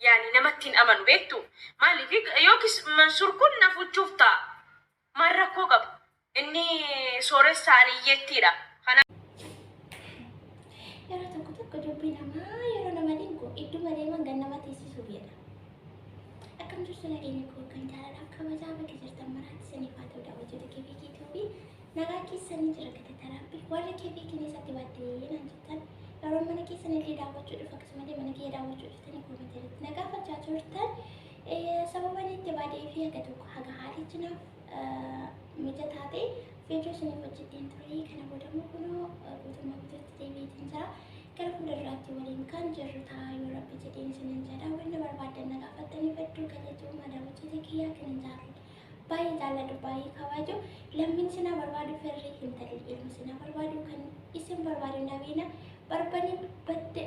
Yaani namatti hin amanu beektu. Maaliif yookiis Mansuur kun na fuchuuf ta'a. Maal rakkoo qaba? Inni sooressa ani hiyyeettiidha. Kanaaf. Yeroo tokko tokko dubbii namaa yeroo nama dinqu idduma deeman gan nama teessisuuf jedha. Akkam jirtu nageenya koo kan jaalalaaf kabajaa bakka jirtan maraatti isiniif haa ta'u daawwattoota KBK TV nagaa keessanii jira gatataa rabbi warri KBK keessatti baddee naan jettan yeroo mana keessan illee daawwachuu dhufu akkasumallee mana kiyya daawwachuu dhuftanii koomentii irratti na gaafachaa turtan sababa inni itti badee fi haga tokko haga haalichi naaf mijataa ta'e viidiyoo isiniif hojjedheen ture kana booda immoo kunoo guutummaa guutuutti deebi'eetiin jira gara fuulduraatti waliin kan jirru ta'a yoo rabbi jedheen isinin jedha wanni barbaaddan na gaafattanii hedduu galatooma daawwattoota kiyyaa kan hin jaalladhu baay'ee jaalladhu baay'ee kabaju lammiin sinaa barbaadu firri intalli ilmi sinaa barbaadu kan isin barbaadu hin dhabiina barbanii badde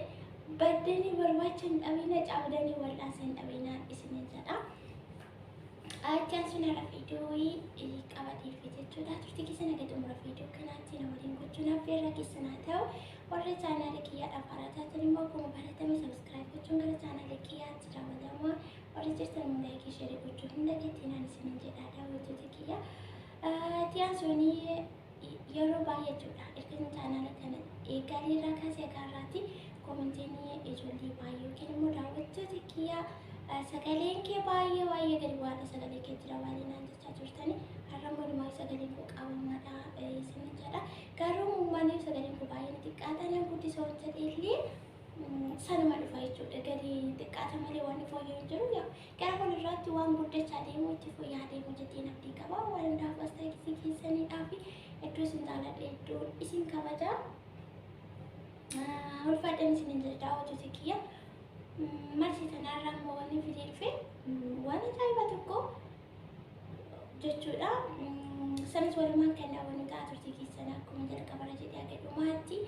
baddanii barbaacha hin dhabiina cabdanii wal'aansa hin dhabiina isinin jedha. Itti aansuun har'a viidiyoo qabatee dhufe jechuudha. Turtii keessan haga xumura viidiyoo kanaatti na waliin gochuun affeerra keessan haa ta'u. Warra chaanaala kiyyaadhaaf haaraa taatan immoo akkuma baratame subscribe gochuun gara chaanaala kiyyaatti daawwatamaa. Warra jirtan immoo like share gochuu hin dagatinaan isinin jedha daawwattoota kiyya. Itti aansuun yeroo baay'ee jechuudha. Erga chaanaala kana eegalee irraa kaasee haga har'aatti koomentiin ijoollee baay'ee yookiin immoo daawwattoota kiyyaa sagaleen kee baay'ee baay'ee gadi bu'aadha sagalee kee jira baay'ee naan jechaa turtani. Har'a immoo dhumaa sagaleen koo qabamaadha isinin jedha. Garuu uummanni sagaleen koo baay'ee xiqqaata nan guddisa waan jedhe illee sanuma dhufa jechuudha. Gadi xiqqaata malee waan fooyya'u hin jiru. Yaa gara fuulduraatti waan guddachaa deemu itti fooyya'aa deemu jetteen abdii qaba. Waan hundaaf asxaa keessaniidhaa fi iddoo isin jaaladha iddoo isin kabaja. Ulfaadhaan isin hin jedha daawwattoota kiyya. Marsi tanarraa immoo wanni fidee dhufe waan ajaa'iba tokko jechuudha. Sanis walumaan kan daawwannu ta'a turtii keessan akkuma jalqabarra jedhee haga dhumaatti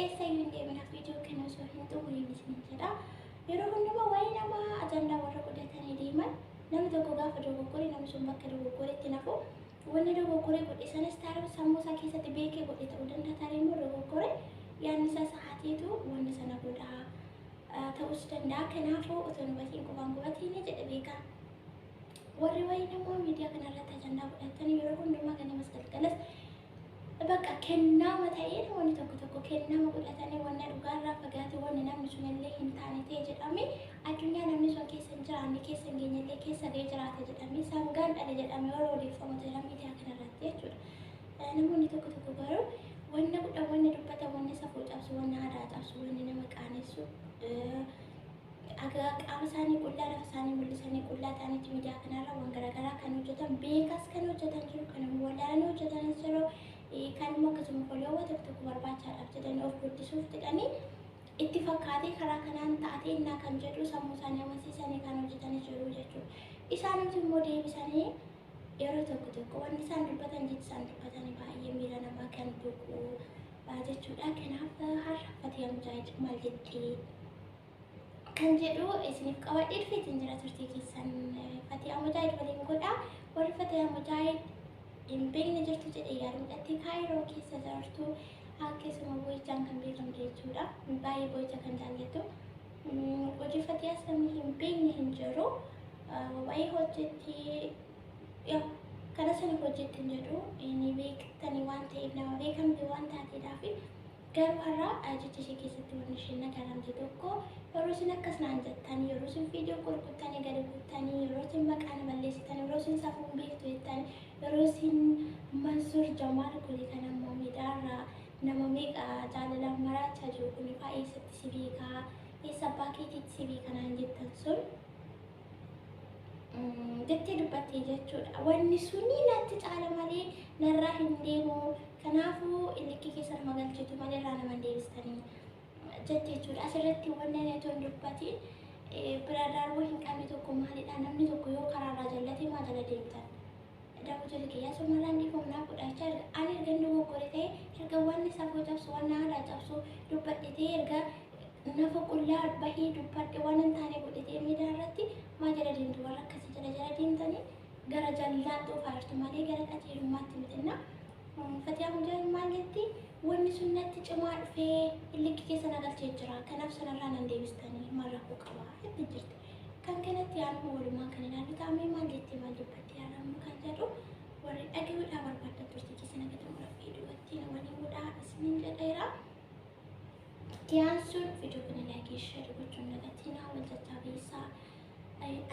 eessayyuu hin deemina viidiyoo kana osoo hin xumuriin isinin jedha. Yeroo hundumaa waa'ee namaa ajandaa warra godhatanii deeman namni tokko gaafa dogoggore namni sun bakka dogoggoretti nafu wanni dogoggore godhe sanas taaruu sammuu isaa keessatti beekee godhe ta'uu danda'a tarii immoo dogoggore yaadni isaa sa'aateetu wanni sana godhaa ta'uus danda'a. Kanaafuu otoo nu batiin qubaan gubatiin jedhe beekaa. Warri wayii namaa miidiyaa kanarratti ajandaa godhatanii yeroo hundumaa ganamas galgalas bakka kennaama ta'ee namoonni tokko tokko kennaama godhatanii wanna dhugaarraa fagaate wanni namni sun illee hin taane ta'e jedhame addunyaa namni sun keessa hin jiraanne keessa hin geenye illee keessa ga'ee jiraate jedhame sangaan dhale jedhame yeroo odeeffamu jira miidiyaa kanarratti jechuudha. Namoonni tokko tokko garuu wanna godhan wanna dubbatan wanna safuu cabsu wanna aadaa cabsu wanna nama qaanessu Aga qaama isaanii qullaa lafa isaanii mul'isanii qullaa ta'anitti miidiyaa kanarra waan garaagaraa kan hojjetan beekaas kan hojjetan jiru kan immoo wallaalanii hojjetanis jiru kan immoo akkasuma folloowwa tokko tokko barbaachaadhaaf jedhanii of guddisuuf jedhanii itti fakkaatee karaa kanaan taatee innaa kan jedhu sammuu isaanii amansiisanii kan hojjetanis jiru jechuudha. Isaanumti immoo deebisanii yeroo tokko tokko wanni isaan dubbatan jechi isaan dubbatan baay'ee miira namaa kan tuqu jechuudha. Kanaaf har'a Fatiyaa Mujaahid maal jettee kan jedhu isiniif qabadhee dhufeetiin jira turtii keessan Fatiyaa Mujaahid waliin godha. Warri Fatiyaa Mujaahid hin beekne jirtu jedhee yaadu mudhattee Kaayiroo keessa jirtu akkasuma boo'ichaan kan beekamtu jechuudha. Baay'ee boo'icha kan jaallattu. Hojii Fatiyaas namni hin beekne hin jiru. Baay'ee hojjetti kana sana hojjetti hin jedhu ni beektanii waan ta'eef nama beekamte waan taateedhaafi. Garuu har'a jecha ishee keessatti wanni isheen na garamte tokko yeroo isin akkas naan jettan, yeroo isin viidiyoo gurguttanii gadi guuttanii, yeroo isin maqaa na balleessitan, yeroo isin safuun beektu jettan, yeroo isin Mansuur Jamaal kuni kan amma miidiyaarraa nama meeqa jaalalaan maraachaa jiru kuni faa eessatti si beekaa, eessa abbaa keetiitti si beeka naan jettan sun jettee dubbatte jechuudha. Wanni suni natti caala malee narraa hin deemu. Kanaafuu likkii keessa nama galchitu malee irraa nama hin deebistanii jette jechuudha. Asirratti wanni ani otoo hin dubbatiin bira darbuu hin qabne tokko maalidha? Namni tokko yoo karaarraa jallate maa jala deemtan? Daawwattoota kiyyaa somarraan dhiifama naaf godhaa jechaa erga ani erga inni dogoggore ta'e erga wanni safuu cabsu wanni aadaa cabsu dubbadhe ta'e erga nafa qullaa bahee dubbadhe waan hin taane godhe ta'e miidiyaa irratti maa jala deemtu warra akkasii jala jala deemtanii gara jallaatti oofaa jirtu malee gara qajeelummaatti mitinna. Fatiyaa Mujaahid maal jetti wanni sun natti cimaa dhufee illikki keessa na galchee jira kanaaf sanarraa nan deebistanii maal rakkoo qaba jetti jirti. Kan kanatti aanu walumaan kan ilaallu ta'amee maal jettee maal dubbattee haaramu kan jedhu warri dhaga'uudhaa barbaaddan turte keessa naga xumura viidiyootti waliin godhaa isiniin jedheera. Itti aansuun viidiyoo kana like, share gochuun dagatinaa, wal jajjabeessaa,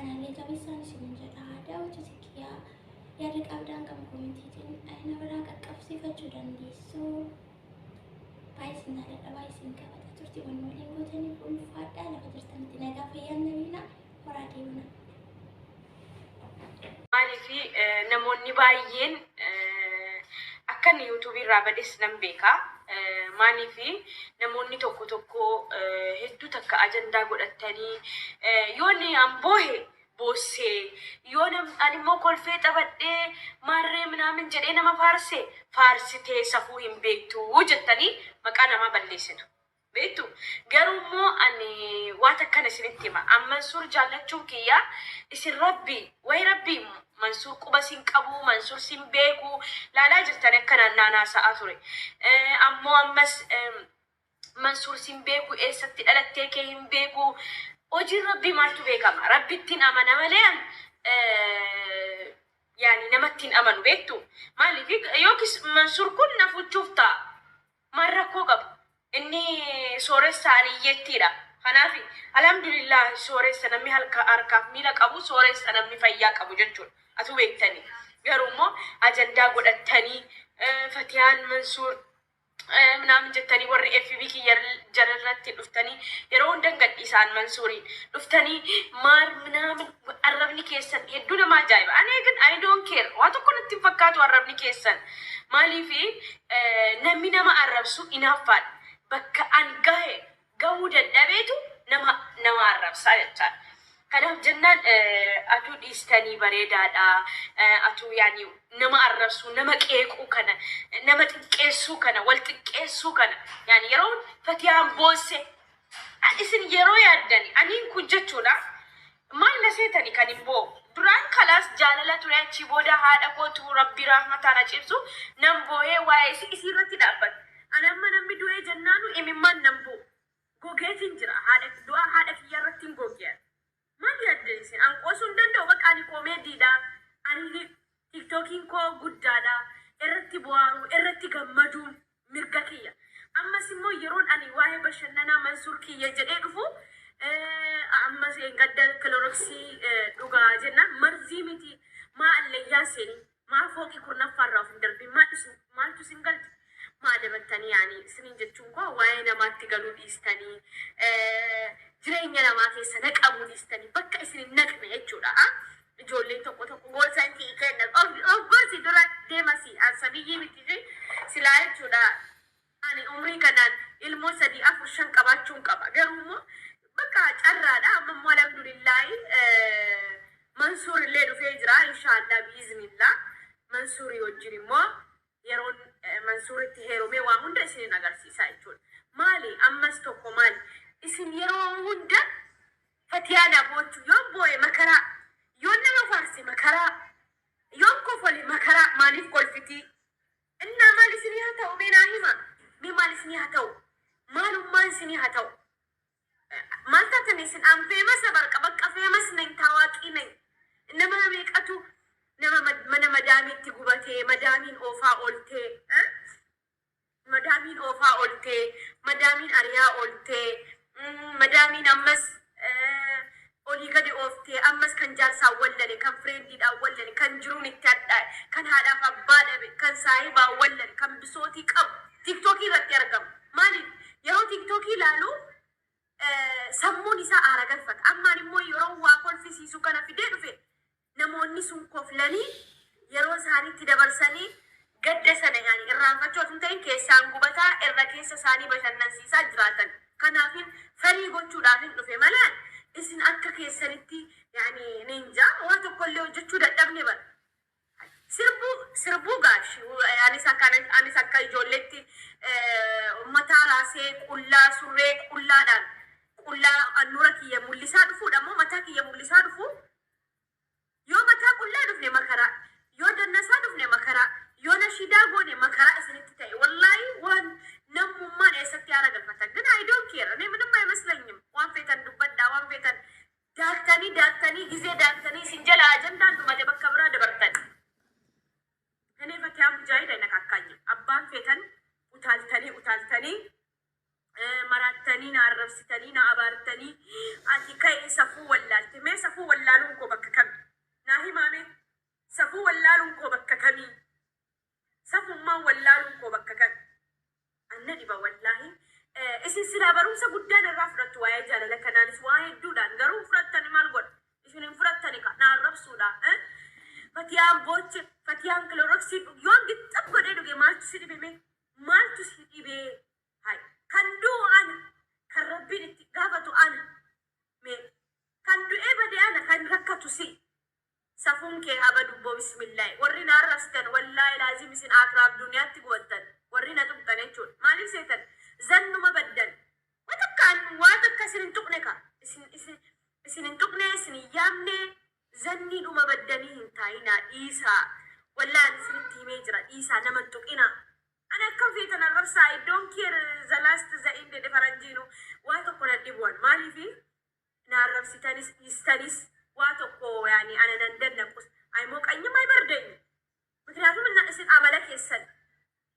anallee jabeessaan isiniin jedha. Daawwattoota kiyyaa, yaada qabdaan gama koomentiitiin na biraa qaqqabsiifachuu dandeessu. Baay'ee isin jaalladha, baay'ee isin kabaja. Turtiiwwan waliin gootaniif ulfaadhaa. Lafa jirtanitti nagaa fayyaan nabiina horaa deemna. Maaliif namoonni baay'een akka inni yuutuubii irraa bades nan beeka. Maaliif namoonni tokko tokko hedduu takka ajandaa godhatanii yoo inni an boohe boossee, yoo ani immoo kolfee taphadhee maarree minaamin jedhee nama faarse faarsitee safuu hin beektu jettanii maqaa namaa balleessitu. Beektu, garuu immoo ani waan akkana isinitti hima. An Mansuur jaallachuun kiyya isin rabbi wayi rabbi Mansuur quba sin qabu, Mansuur sin beeku, laalaa jirtan akkanaan naanaa sa'a ture. Ammoo ammas Mansuur sin beeku, eessatti dhalattee kee hin beeku. Hojiin rabbii maaltu beekama? Rabbittiin amana malee yaani namatti hin amanu, beektu. Maaliif yookiis Mansuur kun na fuchuuf ta'a. Maal rakkoo qaba? Inni sooressa, ani hiyyeettiidha. Kanaaf alhamdulillah, sooressa namni harkaaf miila qabu, sooressa namni fayyaa qabu jechuudha. Atu beektanii. Garuu immoo ajandaa godhattanii Fatiyaan Mansuur minaamin jettanii warri FB kiyya jalarratti dhuftanii yeroo hundan gadhiisaan Mansuuriin dhuftanii maal minaamin arrabni keessan hedduu nama ajaa'iba. Ani eegin I don't care, waan tokko natti hin fakkaatu arrabni keessan. Maaliif namni nama arrabsu inaaffaadha. Bakka an gahe gahuu dadhabeetu nama arrabsaa jechaadha. Kanaaf jennaan atuu dhiistanii bareedaadha. Atuu yaani nama arrabsuu, nama qeequu kana, nama xiqqeessuu kana, wal xiqqeessuu kana. Yaani yeroo Fatiyaan boosse isin yeroo yaaddani aniin kun jechuudha. Maal na seetani kan hin boo'u? Duraan kalaas jaalala ture, achii booda haadha kootu rabbi rahmataan cibsu nan boo'ee waa'ee isii irratti dhaabbata. Ani amma namni du'ee jennaanu imimmaan nan bu'u. Gogeetiin jira. Haadha du'a haadha kiyya irratti hin gogee. Maal yaaddan isin? An qoosuu hin danda'u, bakka ani koomeediidha. Ani tiktookiin koo guddaadha. Irratti bu'aaru, irratti gammaduun mirga kiyya. Ammas immoo yeroon ani waa'ee bashannanaa Mansuur kiyya jedhee dhufu, ammas gadda kiloroksii dhugaa jennaan marzii miti, maa allayyaan seenii, maa fooqii kurnaffaarraa of hin darbin, maaltu isin galche? Maa dabattanii? Yaani isiniin jechuun koo waa'ee namaatti galuu dhiistanii, jireenya namaa keessa naqamuu dhiistanii, bakka isin hin naqne jechuudha. Ijoolleen tokko tokko gorsan sii kenna, of gorsi dura deemasi, an sabiyyii miti silaa jechuudha. Ani umrii kanaan ilmoo sadii, afur, shan qabaachuun qaba. Garuu immoo bakka carraadha. Amma immoo alhamdulillaahi Mansuur illee dhufee jira. Inshaallah, biiznillah. Mansuurii wajjin immoo yeroon Mansuuritti heerumee waa hunda isinin agarsiisa jechuudha. Maali ammas tokko maali? Isin yeroo hunda Fatiyaadhaa boochu, yoon boo'e makaraa, yoon nama faarse makaraa, yoon kofole makaraa, maaliif kolfitii? Innaa maal isinii haa ta'u? Mee naa hima. Mee maal isinii haa ta'u? Maalummaan isinii haa ta'u? Maal taatan isin? An famous barqa bakka famous ነኝ, ታዋቂ ነኝ. Nama meeqatu nama mana madaamiitti gubatee, madaamiin oofaa ooltee, madaamiin oofaa ooltee, madaamiin ariyaa ooltee, madaamiin ammas olii gadi ooftee, ammas kan jaarsaan wallale, kan friendiidhaan wallale, kan jiruun itti hadhaa'e, kan haadhaaf abbaa dhabe, kan saahibaan wallale, kan bisootii qabu tiiktookii irratti argamu. Maaliif yeroo tiiktookii ilaalu sammuun isaa aara galfata. Ammaan immoo yeroo waa kolfisiisu kana fidee dhufe, namoonni sun koflanii yeroo isaaniitti dabarsanii gadda sana yaani irraanfachuu osoo hin ta'in keessaan gubataa irra keessa isaanii bashannansiisaa jiraatan. Kanaafin farii gochuudhaaf hin dhufe malee isin akka keessanitti yaani ninja waa tokkollee hojjechuu dadhabne bara. Sirbuu sirbuu gaashi anis akka ijoolleetti mataa raasee qullaa surree qullaadhaan qullaa handhuura kiyya mul'isaa dhufuudha moo mataa kiyya mul'isaa dhufu? Yoo mataa qullaa dhufne makaraa, yoo dannasaa dhufne makaraa, yoo nashiidaa goone makaraa isinitti ta'e. Wallaahi waan namummaan eessatti haara galfatan ግን I don't care. እኔ ምንም አይመስለኝም። Waan feetan dubbadhaa, waan feetan. Daaktanii daaktanii gizee daaktanii isin jala ajandaan dhumate bakka biraa dabartan. እኔ ፈቲያ ሙጃሂድ አይነካካኝም። Abbaan feetan utaaltanii utaaltanii maraattanii na arrabsitanii na abaartanii ati ka'ee safuu wallaalte. Mee safuu wallaaluun koo bakka kami? Naa himaame, safuu wallaaluun koo bakka kamii? Safummaan wallaaluun koo bakka kami? Anna dhiba wallaahi. Isin silaa barumsa guddaan irraa fudhattu waa'ee jaalala kanaanis waa hedduudhaan, garuu fudhattani maal godha? Isin hin fudhattani ka na arrabsuudha. Fatiyaan booche, Fatiyaan Cloroxii yoon gixxab godhee dhuge maaltu si dhibe mee? Maaltu si dhibee? Hai, kan du'u ana, kan Rabbiin itti gaafatu ana. Mee kan du'ee bade ana, kan rakkatu si. Safuun kee haa badu boo bismillaahi. Warri na arrabsitan wallaahi laazim isin akiraaf duniyaatti gubattan, warri na tuqxan jechuudha. Maaliif seetan? Zannuma baddan. Waa takka waa takka isin hin tuqne ka. Isin hin tuqne, isin hin yaamne, zannii dhuma baddanii hin taa'inaa, dhiisaa. Wallaahi isinitti himee jira, dhiisaa, nama hin tuqinaa. Ani akkam feetan arrabsaa, I don't care, the last the end jedhe faranjiinu, waa tokko na dhibuwan maaliifi na arrabsitanis dhiistanis waa tokko yaani ana nan dannaqus አይሞቀኝም አይበርደኝም። ምክንያቱም እና isin amala keessan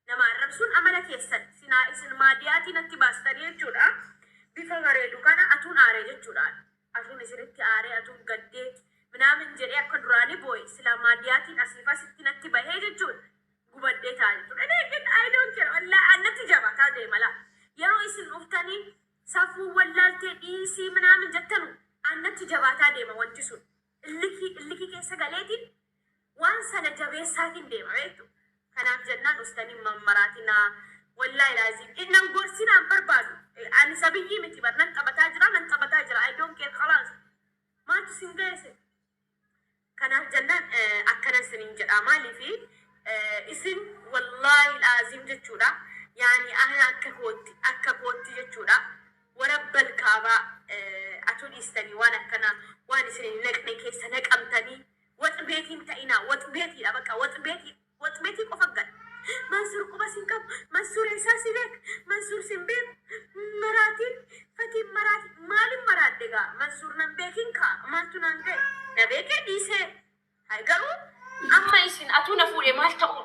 nama arrabsuun amala keessan sinaa isin maadiyaatii natti baastanii jechuudha. Bifa bareedu kana atuun aaree jechuudha. Atuun isinitti aaree, atuun gaddee ምናምን jedhee akka duraanii boo'e sila maadiyaatiin asiif asitti natti bahee jechuudha. Gubadhee ta'a jechuudha. እኔ ግን I don't care, wallaahi annatti jabataa deema laa. Yeroo isin dhuftanii safuu wallaaltee dhiisii ምናምን jettanu annatti jabaataa deema wanti sun. Illikii illikii keessa galeetiin waan sana jabeessaatiin deema beektu. Kanaaf jennaan ustanii mammaraatinaa, wallaahi laazim nan gorsinaan barbaadu. Ani sabiyyii miti bar, nan taphataa jira, nan taphataa jira, I don't care, خلاص. Maaltu sin geesse? Kanaaf jennaan akkana isiniin jedha, maaliifi isin wallaahi laazim jechuudha. Yaani ana akka kootti jechuudha. Warabbal kaabaa atuu dhiistanii waan akkana waan isin hin naqne keessa naqamtanii wax beetiin ta'inaa, wax beetiidha, bakka wax beetii, wax beetii qofa gala. Mansuur quba sin qabu, Mansuur eessaa si beek, Mansuur sin beeku, maraatiin fatiin maraatiin maalin maraadde gaa? Mansuur nan beekin kaa, maaltu nan ga'e? Na beekee dhiisee. Hai, garuu Amma isin atuu na fuudhe maal ta'uu